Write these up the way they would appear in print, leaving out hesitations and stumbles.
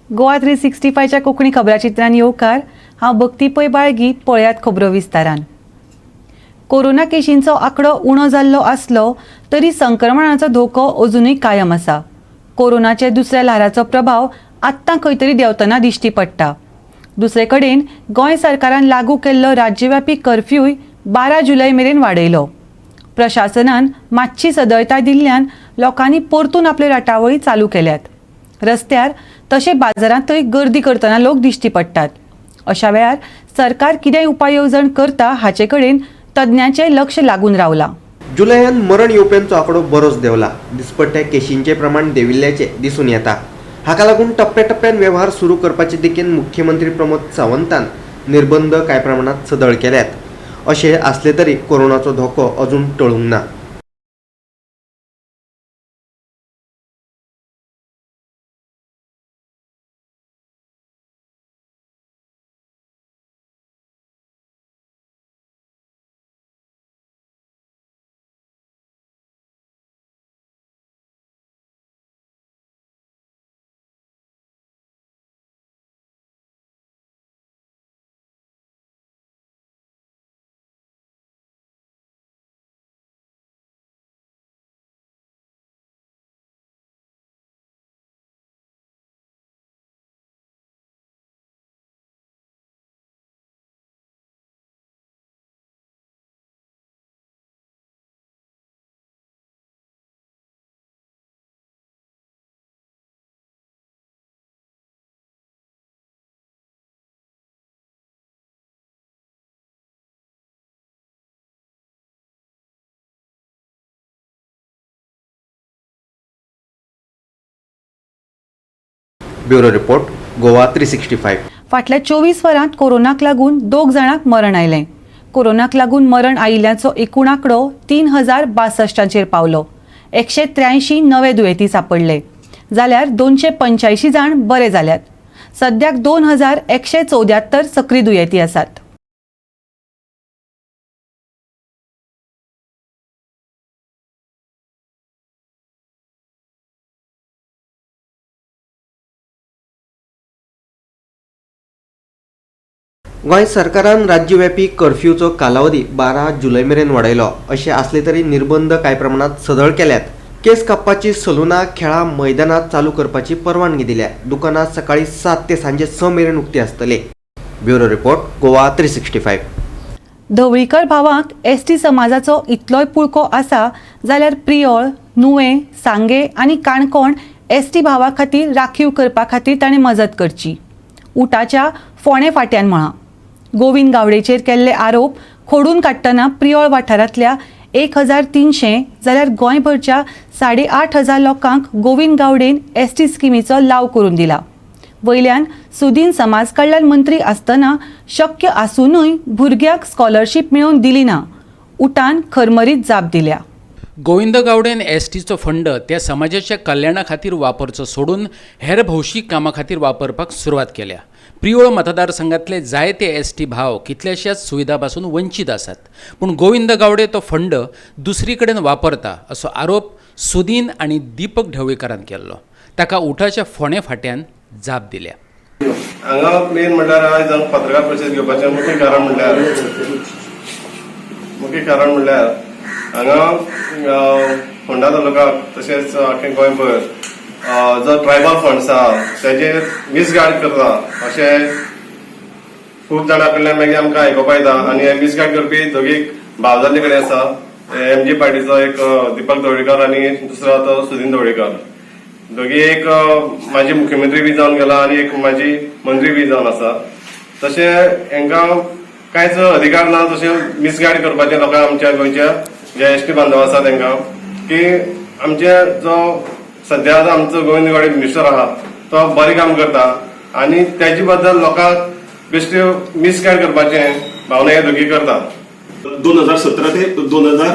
गोवा 365च्या कोंकणी खबराचित्रान येवकार. हांव भक्ती पै बाळगी. पळयात खबरो विस्तारान. कोरोना केशींचो आंकडो उणो जाल्लो आसलो तरी संक्रमणाचो धोको अजुनूय कायम आसा. कोरोनाच्या दुसऱ्या ल्हाराचो प्रभाव आत्तां खंय तरी देंवतना दिश्टी पडटा. दुसरे कडेन गोंय सरकारान लागू केल्लो राज्यव्यापी कर्फ्यूय 12 जुलय मेरेन वाडयलो. प्रशासनान मातशी सदळताय दिल्ल्यान लोकांनी परतून आपल्यो राटावळी चालू केल्यात. रस्त्यार तशें बाजारांतय गर्दी करतना लोक दिश्टी पडटात. अशा वेळार सरकार कितें उपाय येवजण करता हाचे कडेन तज्ञांचें लक्ष लागून रावलां. जुलयान मरण येवप्यांचो आंकडो बरोच देंवला. दिसपट्ट्या केशींचें प्रमाण देंविल्ल्याचें दिसून येता. हाका लागून टप्प्याटप्प्यान वेव्हार सुरू करपाचे दिकेन मुख्यमंत्री प्रमोद सावंतान निर्बंध कांय प्रमाणांत सदळ केल्यात. अशें आसलें तरी कोरोनाचो धोको अजून टळूंक ना. Bureau report, Goa 365. फाटल्या 24 वरांत कोरोनाक लागून 2 जाणांक मरण आयलें. कोरोनाक लागून मरण आयिल्ल्यांचो एकूण आंकडो 3062 पावलो. 183 नवे दुयेंती सापडले जाल्यार 285 जाण बरे जाल्यात. सद्याक 2174 सक्रीय दुयेंती आसात. गोंय सरकारान राज्यव्यापी कर्फ्यूचो कालावधी 12 जुलय मेरेन वाडयलो. अशें आसलें तरी निर्बंध कांय प्रमाणांत सदळ केल्यात. केस कापपाची सलुनां खेळां मैदानांत चालू करपाची परवानगी दिल्या. दुकानां सकाळीं 7 ते सांजे 6 मेरेन उक्ती आसतली. Bureau report, Goa 365. Dhavalikar भावांक ST समाजाचो इतलोय पुळको आसा जाल्यार प्रियोळ, नुवें, सांगे आनी काणकोण एसटी भावा खातीर राखीव करपा खातीर ताणें मजत करची. उटाच्या फोंडें फाट्यान म्हळां. गोविंद गावडेचेर केल्ले आरोप खोडून काडटना प्रियोळ वाठारांतल्या 1300 जाल्यार गोंयभरच्या 8500 लोकांक गोविंद गावडेन एसटी स्किमीचो लाव करून दिला. वयल्यान सुदीन समाज कल्याण मंत्री आसतना शक्य आसूनय भुरग्यांक स्कॉलरशीप मेळोवन दिली ना. उटान खरमरीत जाप दिल्या. गोविंद गावडेन एसटीचो फंड त्या समाजाच्या कल्याणा खातीर वापरचो सोडून हेर भौशीक कामां खातीर वापरपाक सुरवात केल्या. प्रियोळ मतदारसंघातले जायते एसटी भाव कितल्याश्याच सुविधा पासून वंचीत आसात, पूण गोविंद गावडे तो फंड दुसरी कडेन वापरता असो आरोप सुदीन आनी दीपक ढवळीकरान केल्लो. ताका उठाच्या फोंडें फाट्यान जाप दिल्या. हांगा मेन म्हणल्यार आयज हांगा पत्रकार परिशद घेवपाचें मुख्य कारण म्हणल्यार हांगा फोंडा तालुका तशेंच आख्खे गोंयभर जो ट्रायबल फंड्स आहा तेजेर मिसगायड करता अशें खूब जाणां कडल्यान मागीर आमकां आयकुपा येता. आनी हे मिसगायड करपी दोगी भाव जाल्ले कडेन आसा, एमजी पार्टीचो एक दीपक ढवळीकर आनी दुसरो तो सुदीन ढवळीकर. दोगी एक माजी मुख्यमंत्री बी जावन गेला आनी एक माजी मंत्री बी जावन आसा. तशें हांकां कांयच अधिकार ना तशें मिसगायड करपाचें लोकांक, आमच्या गोंयच्या जे एस टी बांधव आसा तांकां, की आमचे जो सद्या आतां आमचो गोविंद गावडे मिनिस्टर आहा तो बरें काम करता आनी तेजे बद्दल लोकांक बेश्टे मिसगायड करपाचें भावना हे दोगी करता. 2017 ते 2000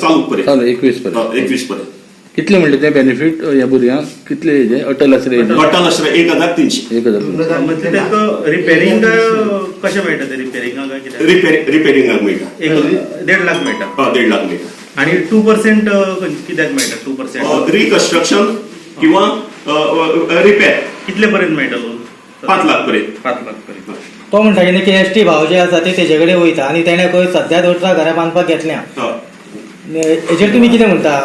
चालू पर्यंत, 21 पर्यंत, 21 पर्यंत. कितले म्हणले ते बेनिफीट ह्या भुरग्यांक? कितले हेजे अटल आश्रय? अटल आश्रय 1300. 1300. रिपेरिंग कशें मेळटा ते? रिपेरिंगाक कितें? रिपेरिंगाक मेळटा. 1.5 लाख मेळटा. 1.5 लाख मेळटा. आनी 2% कित्याक मेळटा? 2% रिकन्स्ट्रक्शन किंवा रिपेर. कितले पर्यंत मेळटा लोन? 5 लाख पर्यंत. 5 लाख पर्यंत. तो म्हणटा कितें की एस टी भाव जे आसा ते तेजे कडेन वयता आनी तेणें खंय सद्या 1.5 लाख घरां बांदपाक घेतल्या. हेजेर तुमी कितें म्हणटा?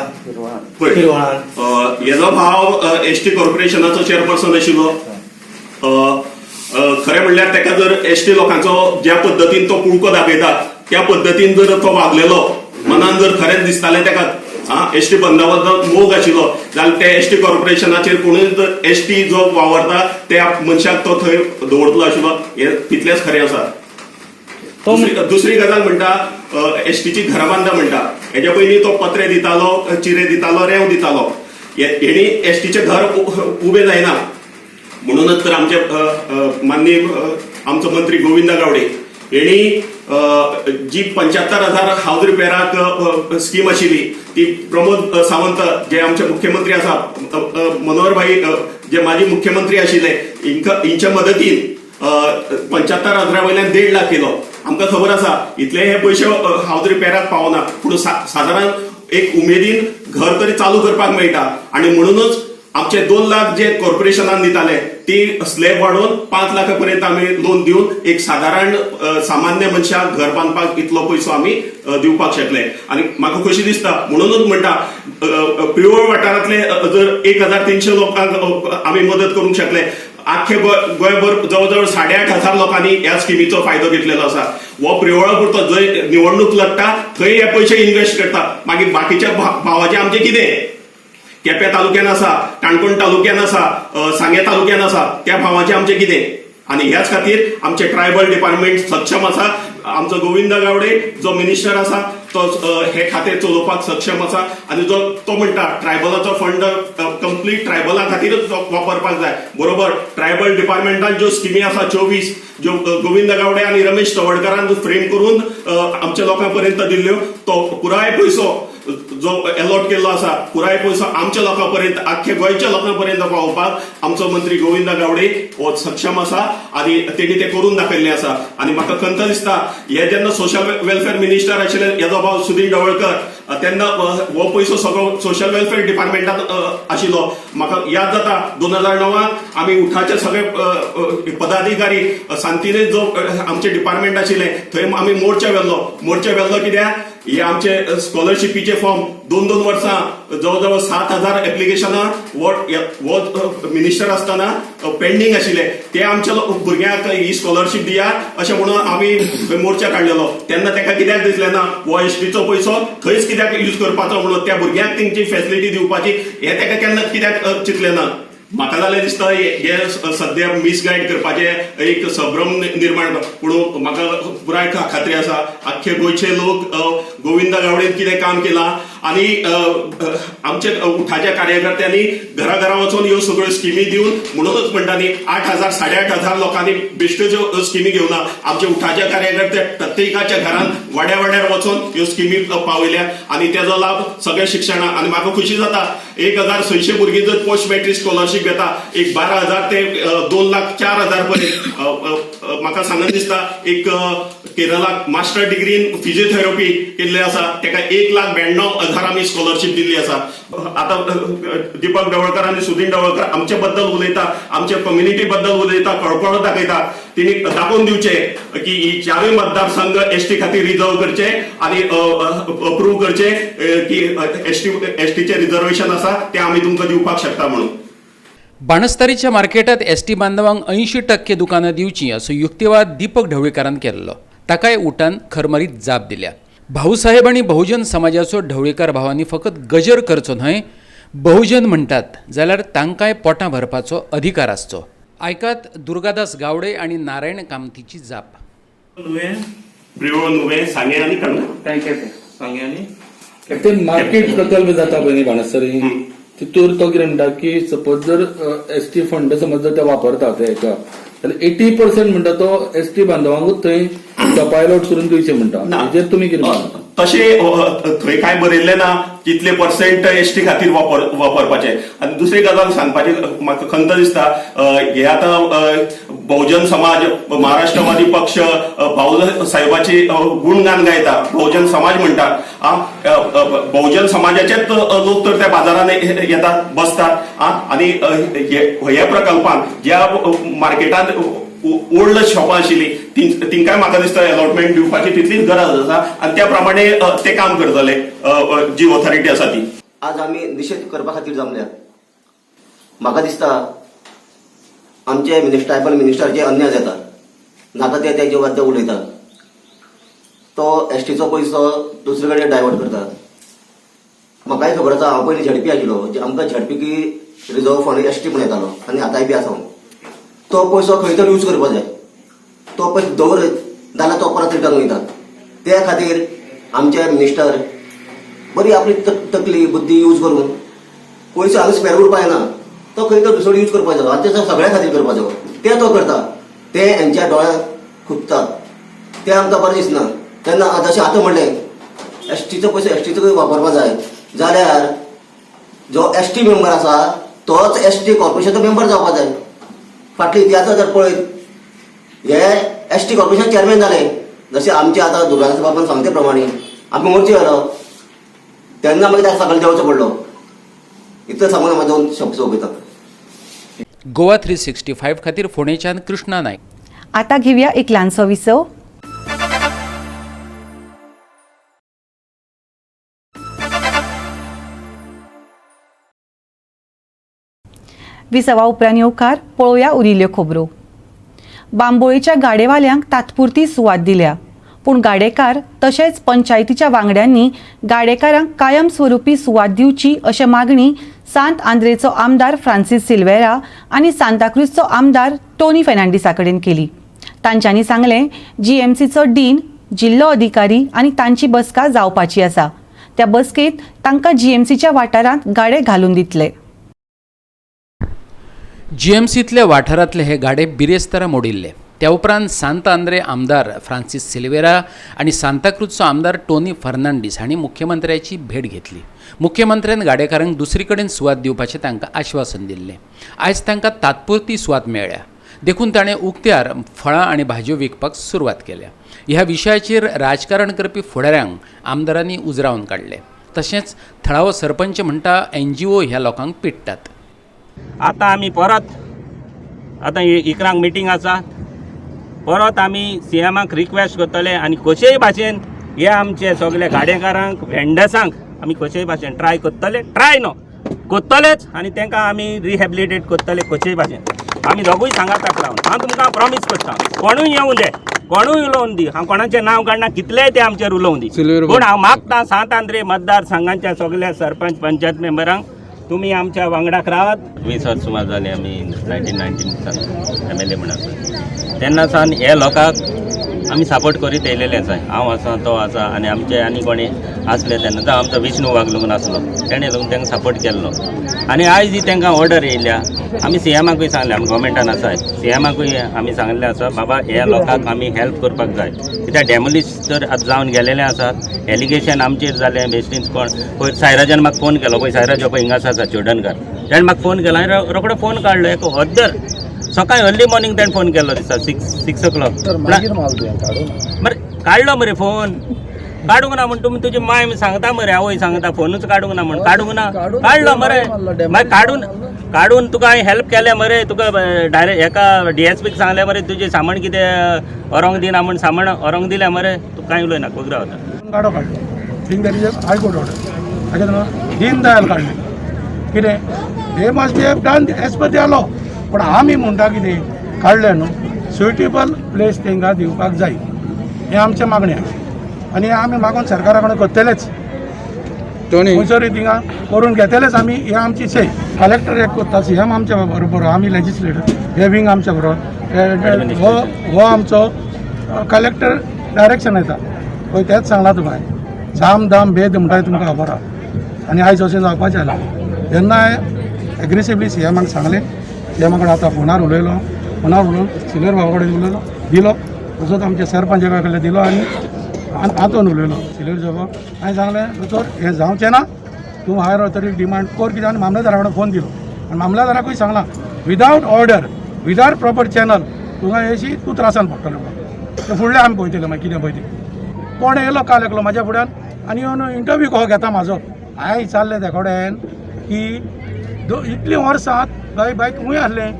पळय. पिरवळान हेजो भाव एस टी कॉर्पोरेशनाचो चेअरपर्सन आशिल्लो. अ, अ, खरें म्हणल्यार ताका जर एस टी लोकांचो ज्या पद्दतीन तो पुळको दाखयता त्या पद्दतीन जर तो वागलेलो, मनान जर खरेंच दिसतालें ताका एस टी बंदावाचो मोग आशिल्लो जाल्यार ते एस टी कॉर्पोरेशनाचेर कोणूय जर एस टी जो वावरता त्या मनशाक तो थंय दवरतलो आशिल्लो, हें तितलेंच खरें आसा. तो दुसरी गजाल म्हणटा, एसटीची घरां बांदता म्हणटा. हेच्या पयलीं तो पत्रे दितालो, चिरे दितालो, रेंव दितालो. हेणी एसटीचें घर उबें जायना. म्हणूनच तर आमचे अ, अ, माननीय आमचो मंत्री गोविंद गावडे हेणी जी 75,000 हावज रिपेराक स्कीम आशिल्ली ती प्रमोद सावंत जे आमचे मुख्यमंत्री आसा, मनोहर भाई जे माजी मुख्यमंत्री आशिल्ले, हिंच्या मदतीन 75 हजारा वयल्यान 1.5 लाख केलो. आमकां खबर आसा इतले हे पयशे हावज रिपेराक पावना, पूण सादारण एक उमेदीन घर तरी चालू करपाक मेळटा. आनी म्हणूनच आमचे 2 लाख जे कॉर्पोरेशनान दिताले ती स्लॅब वाडोवन 5 लाखा पर्यंत आमी लोन दिवन एक सादारण सामान्य मनशाक घर बांदपाक इतलो पयसो आमी दिवपाक शकले. आनी म्हाका खोशी दिसता, म्हणूनच म्हणटा, प्रियोळ वाठारांतले जर 1300 लोकांक आमी मदत करूंक शकले, आख्खे गोंयभर जवळ जवळ 8,500 लोकांनी ह्या स्किमीचो फायदो घेतलेलो आसा. हो प्रियोळा पुरतो, जंय निवडणूक लढटा थंय हे पयशे इन्व्हेस्ट करता. मागीर बाकीच्या भावाचें आमचें कितें? केप्यां तालुक्यान आसा, काणकोण तालुक्यान आसा, सांगें तालुक्यान आसा, त्या भावाचें आमचें कितें? आनी ह्याच खातीर आमचे ट्रायबल डिपार्टमेंट सक्षम आसा. आमचो गोविंद गावडे जो मिनिस्टर आसा तो हे खातें चलोवपाक सक्षम आसा. आनी जो तो म्हणटा ट्रायबलाचो फंड कंप्लीट ट्रायबला खातीरच वापरपाक जाय, बरोबर. ट्रायबल डिपार्टमेंटान ज्यो स्किमी आसा 24, ज्यो गोविंद गावडे आनी रमेश तवडकारान फ्रेम करून आमच्या लोकां पर्यंत दिल्ल्यो, तो पुराय पयसो जो एलॉट केल्लो आसा, पुराय पयसो आमच्या लोकां पर्यंत, आख्खे गोंयच्या लोकां पर्यंत पावोवपाक आमचो मंत्री गोविंद गावडे हो सक्षम आसा आनी तेणी ते करून दाखयल्लें आसा. आनी म्हाका खंत दिसता, हे जेन्ना सोशल वेलफेअर मिनिस्टर आशिल्ले हेजो भाव सुदीन ढवळकर, तेन्ना हो पयसो सगळो सोशल वेलफेअर डिपार्टमेंटात आशिल्लो. म्हाका याद जाता, 2009त आमी उठाचे सगळे पदाधिकारी सांतिनेज जो आमचे डिपार्टमेंट आशिल्लें थंय आमी मोर्चा व्हेल्लो. मोर्चा व्हेल्लो कित्याक? हे आमचे स्कॉलरशिपीचे फॉर्म दोन दोन वर्सां जवळ जवळ 7000 एप्लिकेशनां हो हो मिनिस्टर आसतना पेंडींग आशिल्ले. ते आमच्या भुरग्यांक ही स्कॉलरशीप दियात अशें म्हणून आमी थंय मोर्चा काडलेलो. तेन्ना ताका कित्याक दिसलें ना हो एसटीचो पयसो थंयच कित्याक यूज करपाचो म्हणून, त्या भुरग्यांक तेंची फेसिलिटी दिवपाची हें ताका केन्ना कित्याक चिंतलें ना? म्हाका जाल्यार दिसता हे सद्या मिसगायड करपाचें एक संभ्रम निर्माण. पूण म्हाका पुराय खात्री आसा, आख्खे गोंयचे लोक गोविंद गावडेन कितें काम केलां आनी अ, अ, आमच्या उठाच्या कार्यकर्त्यांनी घरा घरा वचून ह्यो सगळ्यो स्किमी दिवन, म्हणूनच म्हणटा न्ही, 8000, 8500 लोकांनी बेश्ट्यो ज्यो स्किमी घेवना. आमच्या उठाच्या कार्यकर्ते प्रत्येकाच्या घरान वाड्या वाड्यार वचून ह्यो स्किमी पावयल्या आनी तेजो लाभ सगळ्या शिक्षणाक. आनी म्हाका खुशी जाता, 1600 भुरगीं जर पोस्ट मॅट्रीक स्कॉलरशीप घेता, एक 12,000 ते 2,04,000 पर्यंत. अ, अ, अ, म्हाका सांगन दिसता, एक केरळाक मास्टर डिग्री इन फिजियोथेरपी केल्ले आसा, ताका 1,92,000 आमी स्कॉलरशीप दिल्ली आसा. आतां दीपक ढवळकर आनी सुदीन ढवळकर आमचे बद्दल उलयता, आमच्या कम्युनिटी बद्दल उलयता, कळकळो दाखयता. तिणी दाखोवन दिवचे की ही चारूय मतदारसंघ एसटी खातीर रिजर्व करचे आनी अप्रूव्ह करचे की एसटीचे रिजर्वेशन आसा ते आमी तुमकां दिवपाक शकता म्हणून. बाणस्तारीच्या मार्केटात एसटी बांधवांक 80% दुकानां दिवचीं असो युक्तिवाद दीपक ढवळीकारान केल्लो. ताकाय उटान खरमरीत जाप दिल्या. भाऊसाहेब आनी बहुजन समाजाचो ढवळीकार भावांनी फकत गजर करचो न्हय, बहुजन म्हणटात जाल्यार तांकांय पोटां भरपाचो अधिकार आसचो. आयकात दुर्गादास गावडे आनी नारायण कामतीची जाप. नुवें. प्रियोळ, नुवें, सांगें आनी कणंगा. काय केपें, सांगें आनी ते मार्केट प्रकल्प जाता पळय न्ही बाणस्तारी, तितूर तो कितें म्हणटा की सपोज जर एस टी फंड समज जर ते वापरता ते हेका जाल्यार 80% म्हणटा तो एस टी बांधवांकूच थंय पायलट करून दिवचे म्हणटा. ना. हेजेर तुमी कितें म्हणटा? तशें थंय कांय बरयल्लें ना कितले पर्सेंट एसटी खातीर वापरपाचे. आनी दुसरी गजाल सांगपाची म्हाका खंत दिसता, हे आतां बहुजन समाज, महाराष्ट्रवादी पक्ष भाऊ साहेबाची गुणगान गायता, बहुजन समाज म्हणटा. बहुजन समाजाचेच लोक तर त्या बाजारान येतात, बसतात. आनी ह्या प्रकल्पान ज्या मार्केटांत ओल्ड शॉपां आशिल्ली तिंकाय म्हाका दिसता अलॉटमेंट दिवपाची तितलीच गरज आसा आनी त्या प्रमाणे ते काम करतले जी ऑथॉरिटी आसा ती. आज आमी निशेध करपा खातीर जमल्यात. म्हाका दिसता आमचे ट्रायबल मिनिस्टर जे अन्याय जाता, नाका ते तेजे वाद्य उलयता, तो एसटीचो पयसो दुसरे कडेन डायवर्ट करता. म्हाकाय खबर आसा, हांव पयलीं झेडपी आशिल्लो, आमकां झेडपी की रिजर्व फंड एसटी म्हूण येतालो आनी आतांय बी आसा. तो पयसो खंय तरी यूज करपा जाय, तो पयसो दवरत जाल्यार तो परत रिटर्न वयता. त्या खातीर आमचे मिनिस्टर बरी आपली तकली बुद्धी यूज करून पयसो हांगा स्पेर उरपा जायना, तो खंय तर दुसरो यूज करपा जायो आनी ते सगळ्या खातीर करपा जायो. ते तो करता ते हेंच्या दोळ्यांक खुपता, ते आमकां बरें दिसना. तेन्ना जशें आतां म्हणलें एसटीचो पयसो एसटीचो वापरपा जाय जाल्यार जो एसटी मेंबर आसा तोच एसटी कॉर्पोरेशनाचो मेंबर जावपा जाय. फाटली इतिहासा जर पळयत हे एसटी कॉर्पोरेशन चेअरमॅन जाले, जशें आमचे आतां दुर्गादास बाबान सांगते प्रमाणे आमी मोर्चे व्हेलो तेन्ना मागीर ताका सगळें देंवचो पडलो. इतलें सांगून हांव दोन शब्द सोंपयता. गोवा 365 खातीर फोंडेच्यान कृष्णा नायक. आता घेऊया एक ल्हानसो विसव. विसवा उपरांत येवकार पळोवया उरिल्ल्यो खबरो. बांबोळीच्या गाडेवाल्यांक तात्पुरती सुवात दिल्या, पूण गाडेकार तशेंच पंचायतीच्या वांगड्यांनी गाडेकारांक कायम स्वरुपी सुवात दिवची अशें मागणी सांत आंद्रेचो आमदार फ्रांसीस सिल्वेरा आनी सांताक्रूजचो आमदार टोनी फेर्नांडीसा कडेन केली. तांच्यांनी सांगलें, जीएमसीचो डीन, जिल्लो अधिकारी आनी तांची बसका जावपाची आसा. त्या बसकेंत तांकां जीएमसीच्या वाठारांत गाडे घालून दितले. जीएमसींतल्या वाठारांतले हे गाडे बिरेस्तारा मोडिल्ले. त्या उपरांत सांत आंद्रे आमदार फ्रांसीस सिल्वेरा आनी सांताक्रूजचो आमदार टोनी फर्नांडीस हांणी मुख्यमंत्र्याची भेट घेतली. मुख्यमंत्र्यान गाडेकारांक दुसरी कडेन सुवात दिवपाचें तांकां आश्वासन दिल्लें. आयज तांकां तात्पुरती सुवात मेळ्ळ्या, देखून ताणें उक्त्यार फळां आनी भाजयो विकपाक सुरवात केल्या. ह्या विशयाचेर राजकारण करपी फुडाऱ्यांक आमदारांनी उजरावन काडले. तशेंच थळावो सरपंच म्हणटा एनजीओ ह्या लोकांक पिडटात. आतां आमी परत आतां 11 मिटींग आसा, परत आमी सीएमाक रिक्वेस्ट करतले आनी कशेय भाशेन हे आमचे सगळे गाडेकारांक, वेंडर्सांक आमी कशेय भाशेन ट्राय करतले, ट्राय न्हू करतलेच, आनी तांकां आमी रिहेबिलिटेट करतले कशेय भाशेन. आमी दोगूय सांगाताक रावन हांव तुमकां प्रॉमीस करता, कोणूय येवं दे, कोणूय उलोवन दी, हांव कोणाचें नांव काडना, कितलेय ते आमचेर उलोवन दी, पूण हांव मागता सांत आंद्रे मतदारसंघाच्या सगल्या सरपंच पंचायत मेंबरांक तुमी आमच्या वांगडाक रावात. 20 वर्स सुमार जाली आमी 1919 सावन एम एल ए म्हण आसा, तेन्ना सावन हे लोकांक आमी सपोर्ट करीत येयलेले आसा. हांव आसा, तो आसा आनी आमचे आनी कोणी आसले तेन्ना, जावं आमचो विष्णू वाघ लागून आसलो, तेणें लागून तांकां सपोर्ट केल्लो. आनी आयज ही तांकां ऑर्डर येयल्या, आमी सीएमाकूय सांगलें, आमी गोवोरमेंटान आसाय, सीएमाकूय आमी सांगलें आसा, बाबा ह्या लोकांक आमी हेल्प करपाक जाय, कित्याक डॅमोलिश तर आतां जावन गेलेलें आसा. एलिगेशन आमचेर जालें बेश्टीच. कोण पयर सायराजान म्हाका फोन केलो, पळय सायराज पळय हिंगा आसा चोडणकार, तेणें म्हाका फोन केलो, हांवें रोकडो फोन काडलो. एक अर्दर सकाळी अर्ली मॉर्निंग तेणें फोन केल्लो दिसा 6 o'clock. बरें काडलो मरे फोन, काडूंक ना म्हण तुमी तुजी माय सांगता मरे, आवय सांगता फोनूच काडूंक ना म्हण, काडूंक ना, काडलो मरे. मागीर काडून काडून तुका हांवें हेल्प केलें मरे, तुका डायरेक्ट एका डीएसपीक सांगलें मरे तुजें सामान कितें व्हरोंक दिना म्हण, सामान व्हरोंक दिलें मरे, तुका कांय उलयना, कोगरा वता. गाडो काडलो, think that is a high court order. हाका दीनदयाल काडलें कितें, they must be have done as per their law. पूण आमी म्हणटा कितें काडलें न्हू, सुटेबल प्लेस तांकां दिवपाक जाय, हें आमचें मागणें आसा आनी आमी मागून सरकारा कडेन करतलेच, खंयसरूय थिंगा करून घेतलेच आमी, हें आमची सय. कलेक्टर एक करता, सीएम आमच्या बरोबर, आमी लेजिस्लेटर, हे विंग आमच्या बरोबर, हो आमचो कलेक्टर डायरेक्शन येता पळय, तेंच सांगलां तुका हांवें, साम दाम भेद म्हणटा तुमकां खबर आहा. आनी आयज अशें जावपाचें जालां. तेन्ना हांवें एग्रेसिवली सीएमाक सांगलें, सीएमा कडेन आतां फोनार उलयलो, फोनार उलोवन सिनियर बाबा कडेन उलयलो, दिलो, तसोच आमच्या सरपंचा कडल्यान दिलो आनी आंतोन उलयलो सिल्वेर साहेब. हांवें सांगलें दोतोर हें जावचें ना, तूं हायर ऑथॉरिटी डिमांड कर कितें. आनी मामलेदारा कडेन फोन दिलो आनी मामलेदाराकूय सांगलां without order without proper channel तुका येशी तूं त्रासान पडटलो म्हणून. ते फुडलें आमी पळयतले मागीर कितें पळय तें. कोण येयलो काल एकलो म्हाज्या फुड्यान आनी येवन इंटरव्यू कसो घेता म्हाजो. हांवें विचारलें त्या कडेन की इतलीं वर्सां बाय बाय खंय आसलें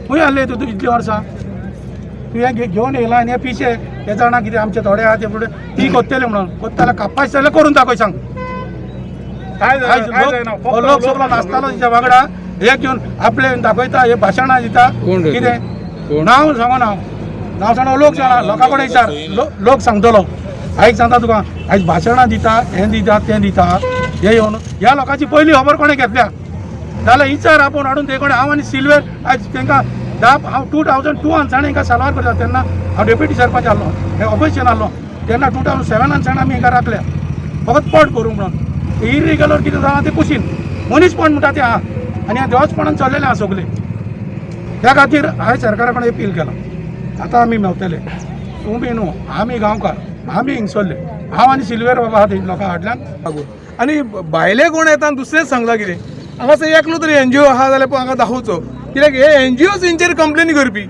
खंय आसलें तूं इतलीं वर्सां तुवें घेवन येयला आनी हे पिशे हे जाणा कितें आमचे थोडे आहा ते फुडें ती कोत्तले म्हणून कोत्ता जाल्यार कापास जाल्यार करून दाखय सांग. लोक सगळो नाचतालो तेच्या वांगडा हे घेवन आपले दाखयता हे भाशणां दिता कितें नांव सांगो नांव सांगो लोक जाणा लोकां कडेन विचार लोक सांगतलो. आयज सांगता तुका आयज भाशणां दिता हें दिता तें दिता हे येवन ह्या लोकांची पयली खबर कोणें घेतल्या जाल्यार विचार आपोवन हाडून ते कडेन हांव आनी सिल्वेर आयज तांकां हांव 2002 सावन हांकां साल्वार करता तेन्ना हांव डेप्युटी सरपंच आहलो हे ऑपोजिशन आहलो तेन्ना 2007 सावन आमी हांकां राखल्या फकत पोट करूंक म्हणून. इरिगलर कितें जालां तें कुशीन मनीसपण म्हणटा तें आहा आनी ह्या देवासपणान चल्लेलें आहा सगळें. त्या खातीर हांवें सरकारा कडेन अपील केलां आतां आमी मेवतले तूं बी न्हू आमी गांवकार आमी हिंगसरले हांव आनी सिल्वेर बाबा आहा ते लोकां फाटल्यान. आनी भायले कोण येता आनी दुसरेंच सांगलां कितें हांगासर एकलो तरी एनजीओ आहा जाल्यार हांगा दाखोवचो कित्याक हे एनजीओच हेंचेर कंप्लेन करपी.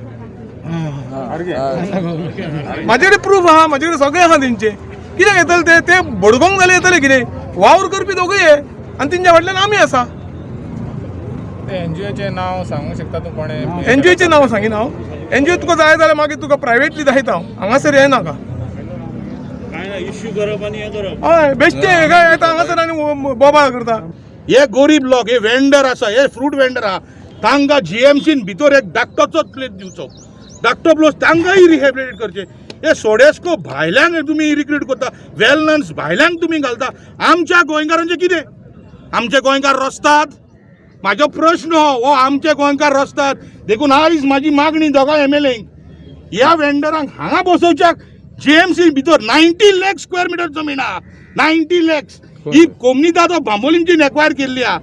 म्हाजे कडेन प्रूफ आहा, म्हाजे कडेन सगळें आहा तेंचे. कित्याक येतले ते ते बडगोंक जाल्यार येतले कितें वावर करपी दोगूय हे आनी तेंच्या फाटल्यान आमी आसा. एनजीओचें नांव सांगूंक शकता तूं कोणें? एनजीओचें नांव सांगिना हांव. एनजीओ तुका जाय जाल्यार मागीर तुका प्रायवेटली दाखयता हांव, हांगासर येनाका. इश्यू करप आनी हें करप. हय बेश्टे हे येता हांगासर आनी बोबाळ करता. हे गरीब लोक हे वेंडर आसा, हे फ्रूट वेंडर आहा, तांकां जीएमसीन भितर एक धाकटोचोच प्लेस दिवचो, धाकटो प्लेस तांकांय रिहेबिलिटेट करचें. हे सोडेस्को भायल्यांक तुमी रिक्रूट करता, वेलनस भायल्यांक तुमी घालता. आमच्या गोंयकारांचें कितें? आमचे गोंयकार रस्तात? म्हाजो प्रश्न हो आमचे गोंयकार रस्तात. देखून आयज म्हाजी मागणी दोगां एमएलएंक ह्या वेंडरांक हांगा बसोवच्याक जीएमसी भितर 90 लाख स्क्वेअर मिटर जमीन आहा, 90 लॅक्स ही कोमनिदाद बांबोलींची एक्वायर केल्ली आहा,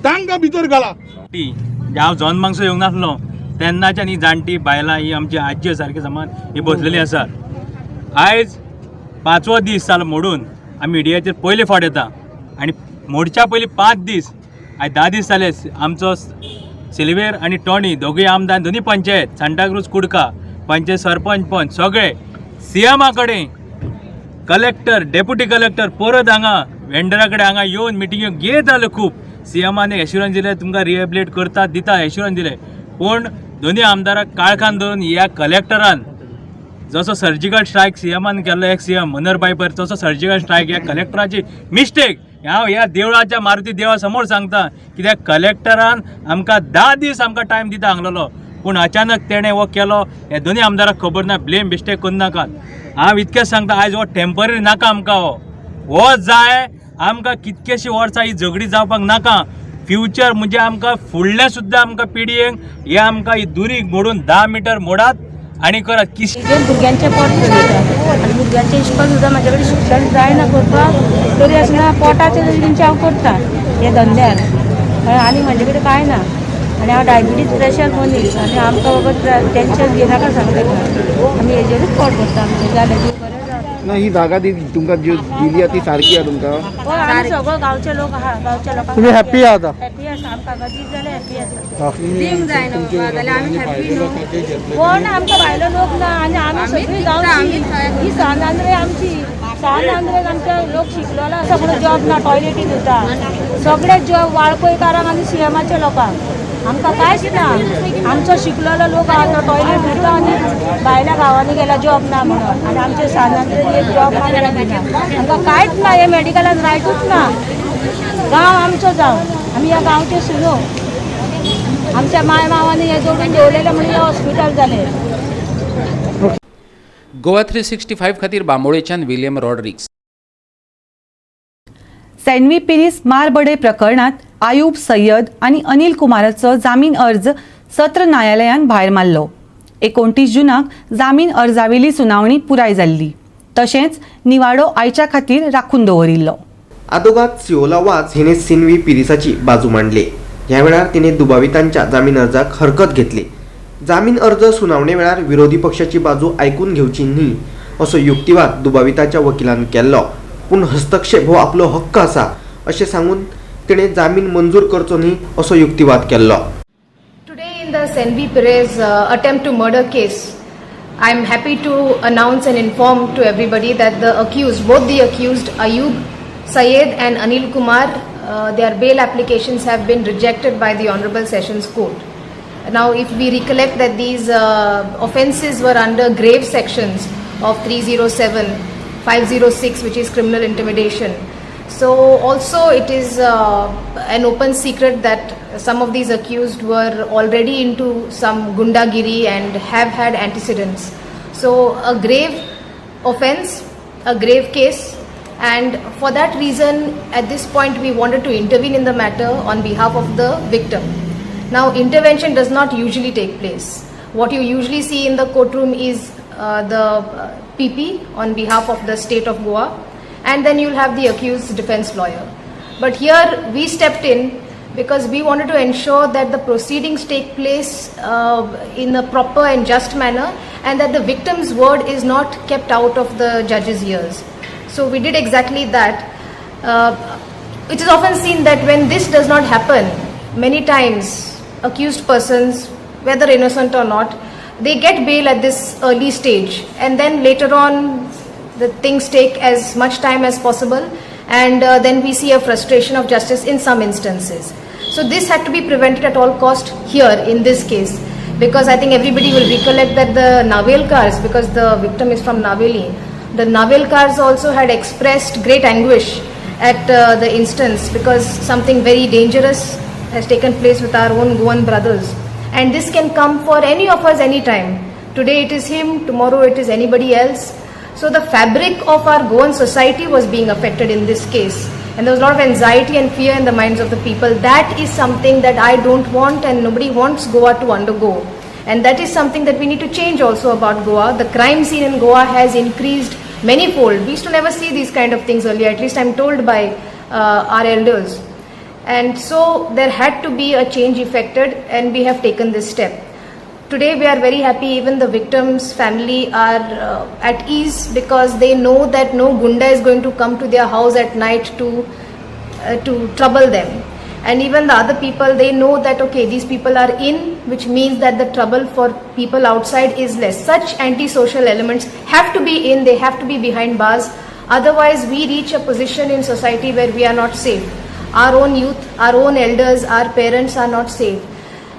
तांकां भितर घाला. हांव जल्माक येवंक नासलो तेन्नाच्यान ही जाणटी बायलां ही आमची आजी सारकी समान ही बसलेली आसा. आयज 5वो दीस जालो मोडून आमी मिडियाचेर पयले फावट येता आनी मोडच्या पयलीं 5 दीस आयज 10 दीस जाले आमचो सिल्वेर आनी टॉनी दोगूय आमदार दोनी पंचायत सांताक्रूज कुडका पंचायत सरपंच पंच सगळे सीएमा कडेन कलेक्टर डेप्युटी कलेक्टर परत हांगा वेंडरा कडेन हांगा येवन मिटिंग्यो घेत जाल्यो खूब. सीएमान एश्युरन्स दिलें तुमकां रिहेबिलिटेट करता दिता एश्युरन्स दिलें, पूण दोनी आमदाराक काळखान दवरून ह्या कलेक्टरान जसो सर्जिकल स्ट्रायक सीएमान केल्लो एक सीएम मनोहर पाईपर तसो सर्जिकल स्ट्रायक ह्या कलेक्टराची मिस्टेक. हांव ह्या देवळाच्या मारुती देवळा समोर सांगता कित्याक कलेक्टरान आमकां 10 दीस आमकां टायम दिता सांगलेलो, पूण अचानक तेणें हो केलो. ह्या दोनी आमदाराक खबर ना, ब्लेम मिस्टेक करूं नाकात. हांव इतकेंच सांगता आयज हो टेंपररी नाका आमकां, हो जाय आमकां. कितकेशी वर्सां ही झगडी जावपाक नाका. फ्युचर म्हणजे आमकां फुडलें सुद्दां आमकां पिढयेक हे आमकां ही दुरीग मोडून 10 मिटर मोडात आनी करात. भुरग्यांचें पोट चलयता आनी भुरग्यांचें इश्कोल सुद्दां म्हाजे कडेन शिक्षण जायना करपाक, तरी आसतना पोटाचें तरी तेंचें हांव करता हे धंद्यान, आनी म्हाजे कडेन कांय ना. आनी हांव डायबिटीज प्रेशर मनीस आनी आमकां बाबा टेंशन घेनाका सांगता, आमी हेजेरूच पोट भरता आमचें जालें बरें. ना ही जागा ती तुमकां जी दिली आहा ती सारकी आहा तुमकां? हय आमी सगळो गांवचे लोक आहा, गांवच्या लोकांक तुमी हॅप्पी आहा आतां? हॅप्पी आसा आमकां, गदीज जाल्यार हॅप्पी आसा. दिवंक जायना बाबा जाल्यार आमी हॅप्पी न्हू. कोण आमकां भायलो लोक ना आनी आमी सगळीं गांवची ही सान आंद्रे आमची सान आंद्रेक आमच्या लोक शिकलेलो आसा म्हणून जॉब ना, टॉयलेटी धुता सगळे जॉब वाळपयकारांक आनी सीएमाच्या लोकांक. आमकां कांयच ना, आमचो शिकलेलो लोक आहा तो टॉयलेट धुता आनी भायल्या गांवांनी गेला जॉब ना म्हणून, आनी आमचे सान आंद्रेक एक जॉब ना दिना. आमकां कांयच ना, हे मेडिकलान रायटूच ना. गांव आमचो जावं, आमी ह्या गांवचे सुनो, आमच्या माय मावांनी हे जोडून दवरलेलें म्हणून हे हॉस्पिटल जालें. गोवा 365 खातीर बांबोळेच्यान विलियम रॉड्रिक्स. सॅन्वी पिरीस मारबडय प्रकरणात आयुब सय्यद आनी अनिल कुमाराचो जामीन अर्ज सत्र न्यायालयान भायर मारलो. 29 जूनाक जामीन अर्जावेली सुनावणी पुराय जाल्ली, तशेंच निवाडो आयच्या खातीर राखून दवरिल्लो. आदोगाद सिओला वाज हिणे सिन्वी पिरिसाची बाजू मांडली. ह्या वेळार तिणे दुबावितांच्या जामीन अर्जाक हरकत घेतली. जामीन अर्ज सुनावणे वेळार विरोधी पक्षाची बाजू आयकून घेवची न्ही असो युक्तिवाद दुबाविताच्या वकिलान केल्लो. पूण हस्तक्षेप हो आपलो हक्क आसा अशें सांगून तिणें जामीन मंजूर करचो न्ही असो युक्तिवाद केल्लो. Today in the Senvi Perez attempt to murder case, I am happy to announce and inform to everybody that the accused, both the accused Ayub Sayed and Anil Kumar, their bail applications have been rejected by the Honorable Sessions Court. Now, if we recollect that these offences were under grave sections of 307, 506, which is criminal intimidation. So also it is an open secret that some of these accused were already into some gundagiri and have had antecedents. So a grave offense, a grave case, and for that reason at this point we wanted to intervene in the matter on behalf of the victim. Now, intervention does not usually take place. What you usually see in the courtroom is the PP on behalf of the state of Goa, and then you'll have the accused defense lawyer. But here we stepped in because we wanted to ensure that the proceedings take place in a proper and just manner, and that the victim's word is not kept out of the judge's ears. So we did exactly that. It is often seen that when this does not happen, many times accused persons, whether innocent or not, they get bail at this early stage, and then later on the things take as much time as possible, and then we see a frustration of justice in some instances. So this had to be prevented at all cost here in this case, because I think everybody will recollect that the Navelkars, because the victim is from Naveli, the Navelkars also had expressed great anguish at the instance, because something very dangerous has taken place with our own Goan brothers. And this can come for any of us anytime. Today it is him, tomorrow it is anybody else. So the fabric of our Goan society was being affected in this case. And there was a lot of anxiety and fear in the minds of the people. That is something that I don't want, and nobody wants Goa to undergo. And that is something that we need to change also about Goa. The crime scene in Goa has increased manifold. We used to never see these kind of things earlier, at least I'm told by our elders. And so there had to be a change effected, and we have taken this step. Today we are very happy, even the victim's family are at ease, because they know that no gunda is going to come to their house at night to trouble them. And even the other people, they know that okay, these people are in, which means that the trouble for people outside is less. Such antisocial elements have to be in, they have to be behind bars. Otherwise we reach a position in society where we are not safe. Our own youth, our own elders, our parents are not safe.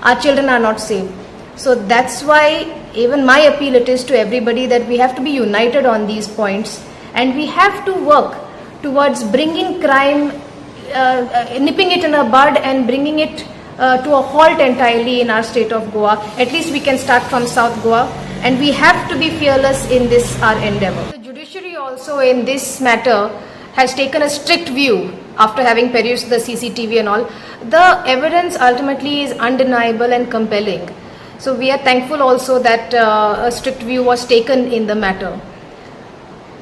Our children are not safe. So that's why even my appeal it is to everybody that we have to be united on these points, and we have to work towards bringing crime, nipping it in a bud and bringing it to a halt entirely in our state of Goa. At least we can start from South Goa, and we have to be fearless in this our endeavor. The judiciary also in this matter has taken a strict view after having perused the CCTV and all. The evidence ultimately is undeniable and compelling. So we are thankful also that a strict view was taken in the matter.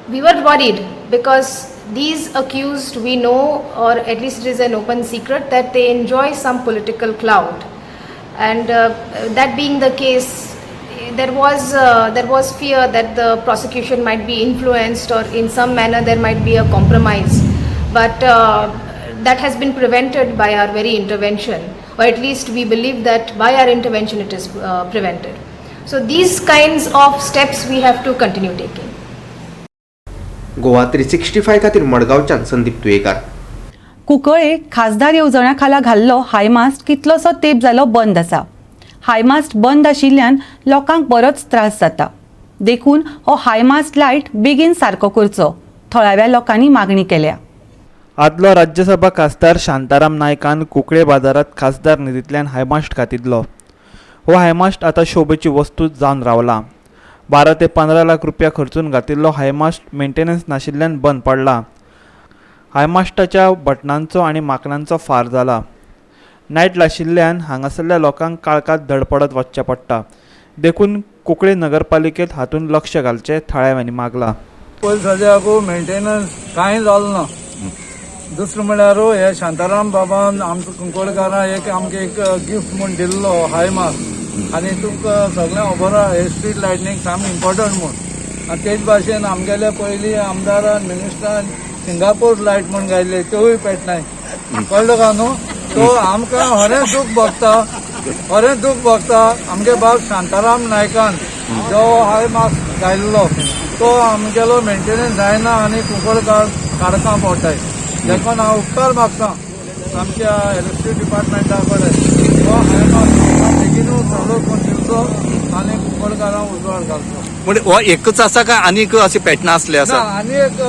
We were worried because these accused, we know, or at least it is an open secret, that they enjoy some political clout. And that being the case, there was fear that the prosecution might be influenced, or in some manner there might be a compromise. But that has been prevented by our very intervention, or at least we believe that by our intervention it is prevented. So these kinds of steps we have to continue taking. Goa 365 खातीर मडगांवच्यान संदीप तुयेकार. कुंकळे खासदार येवजण्या खाला घाल्लो high mast कितलोसो तेंप जालो बंद आसा. High mast बंद आशिल्ल्यान लोकांक बरोच त्रास जाता, देखून हो हायमास्ट लायट बेगीन सारको करचो थळाव्या लोकांनी मागणी केल्या. आदलो राज्यसभा खासदार शांताराम नायकान कुंकळे बाजारात खासदार निधींतल्यान हायमास्ट घातिल्लो. हो हायमास्ट आतां शोभेची वस्तू जावन रावला. 12 ते 15 लाख रुपया खर्चून घातिल्लो हायमास्ट मेंटेनन्स नाशिल्ल्यान बंद पडला. हायमास्टाच्या बटनांचो आनी माकनांचो फार जाला. नायट लाशिल्ल्यान हांगासरल्या लोकांक काळखांत धडपडत वचचें पडटा, देखून कुंकळे नगरपालिकेत हातूंत लक्ष घालचें थळाव्यांनी मागला. पयलीं सद्याक मेंटेनन्स कांय जालो ना. दुसरें म्हळ्यार हे शांताराम बाबान आमकां कुंकळकारां एक आमकां एक गिफ्ट म्हूण दिल्लो हायमास्ट, आनी तुमकां सगळ्यांक खबर आहा हे स्ट्रीट लायटनींग सामकें इम्पोर्टंट म्हूण. आनी तेच भाशेन आमगेले पयलीं आमदारान मिनिस्टरान सिंगापूर लायट म्हूण घायल्ले त्योय पेटनाय, कळ्ळो का न्हू. सो आमकां खरें दूख भोगता, खरें दूख भोगता. आमगे बाब शांताराम नायकान जो हाय मास्क घायल्लो तो आमगेलो मेंटेनन्स जायना आनी कुंकळकार काडकां पोटाय. देखून हांव उपकार मागता आमच्या इलेक्ट्रिक डिपार्टमेंटा कडेन हो हाय मास्क बेगीनूच चालू करून दिवचो आनी कुंकळकारांक उजवाड घालचो. म्हणजे हो एकच आसा काय आनीक अशें पेटना आसले आसा? आनी एक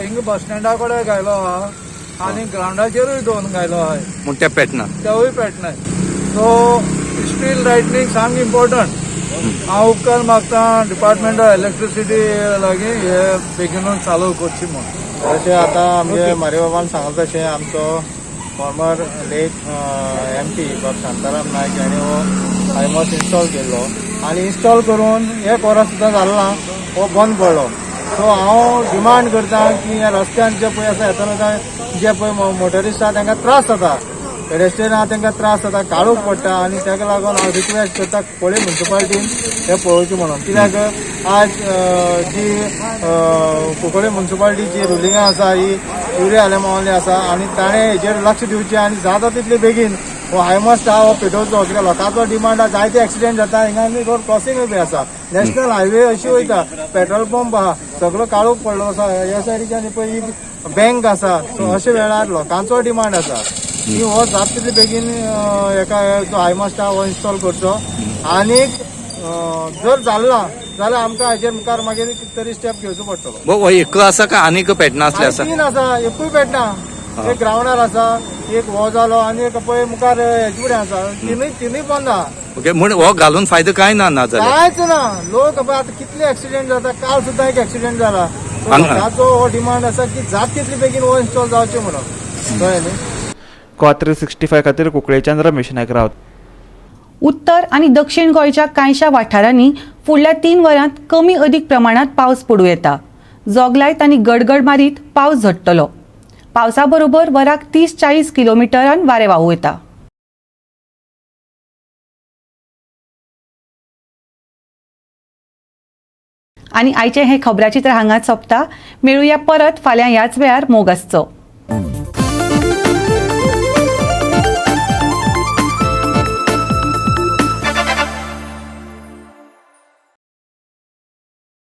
हिंगा बस स्टँडा कडेन घायलो आहा आनी ग्रावंडाचेरूय दोन घायलो आहाय, म्हण ते पेटना, तेवूय पेटनाय. सो स्ट्रीट लायटनींग सामकी इम्पॉर्टंट. हांव उपकार मागता डिपार्टमेंट ऑफ इलेक्ट्रिसिटी लागीं हे बेगीनूच चालू करची म्हूण. तशें आतां आमगे मारे बाबान सांगलां तशें आमचो फॉर्मर लेट MP बाब शांताराम नायक हाणें हो हायमॉस इन्स्टॉल केल्लो आनी इन्स्टॉल करून एक वरां सुद्दां जालें ना, हो बंद पडलो. सो हांव डिमांड करता की ह्या रस्त्यान जे पळय आसा येतना जे पळय मोटरिस्ट आसा तांकां त्रास जाता, पेडेस्ट्रियन आसा तांकां त्रास जाता, काळोख पडटा आनी ताका लागून हांव रिक्वेस्ट करता कुंकळ्ळी म्युनिसिपालिटीन हें पळोवचें म्हणून. कित्याक आज जी कुंकळ्ळी म्युनिसिपालिटीची रुलिंगां आसा ही युरी आलेमावली आसा आनी ताणें हेजेर लक्ष दिवचें आनी जाता तितले बेगीन हो हायमस्ट आहा हो पेटोवचो. कित्याक लोकांचो डिमांड आहा, जायते एक्सिडेंट जाता, हिंगा आनी रोड क्रॉसिंगूय बी आसा, नॅशनल हायवे अशी वयता, पेट्रोल पंप आहा, सगळो काळोख पडलो आसा, ह्या सायडीच्यान पळय ही बँक आसा. सो अशे वेळार लोकांचो डिमांड आसा की हो जाता तितले बेगीन हेका जो हायमस्ट आहा हो इन्स्टॉल करचो आनीक जर जालें ना जाल्यार आमकां हाजेर मुखार मागीर कितें तरी स्टेप घेवचो पडटलो. हो एक आसा काय आनीक पेटना आसले आसा? तीन आसा, एकूय पेटना. एक ग्रावंडार आसा, एक हो जालो आनी एक पळय मुखार हेजे फुडें आसा, तिनूय बंद आहा. ओके, म्हण हो घालून फायदो काय ना? ना जाल्यार कांयच ना. लोक आतां कितले एक्सिडेंट जाता, काल सुद्दां एक एक्सिडेंट जाला. लोकांचो हो डिमांड आसा की जाता तितले बेगीन हो इन्स्टॉल जावचें म्हणून, कळ्ळें न्ही. गोवा 365 खातीर कुंकळ्ळेच्यान रमेश नायक रावत. उत्तर आनी दक्षिण गोंयच्या कांयशा वाठारांनी फुडल्या 3 वरांत कमी अदीक प्रमाणात पावस पडूं येता. जोगलायत आनी गडगड मारीत पावस झडटलो. पावसा बरोबर वराक 30-40 किलोमिटरान वारें व्हांवूं येता. आनी आयचें हें खबराचित्र हांगाच सोंपता. मेळुया परत फाल्यां ह्याच वेळार. मोग आसचो.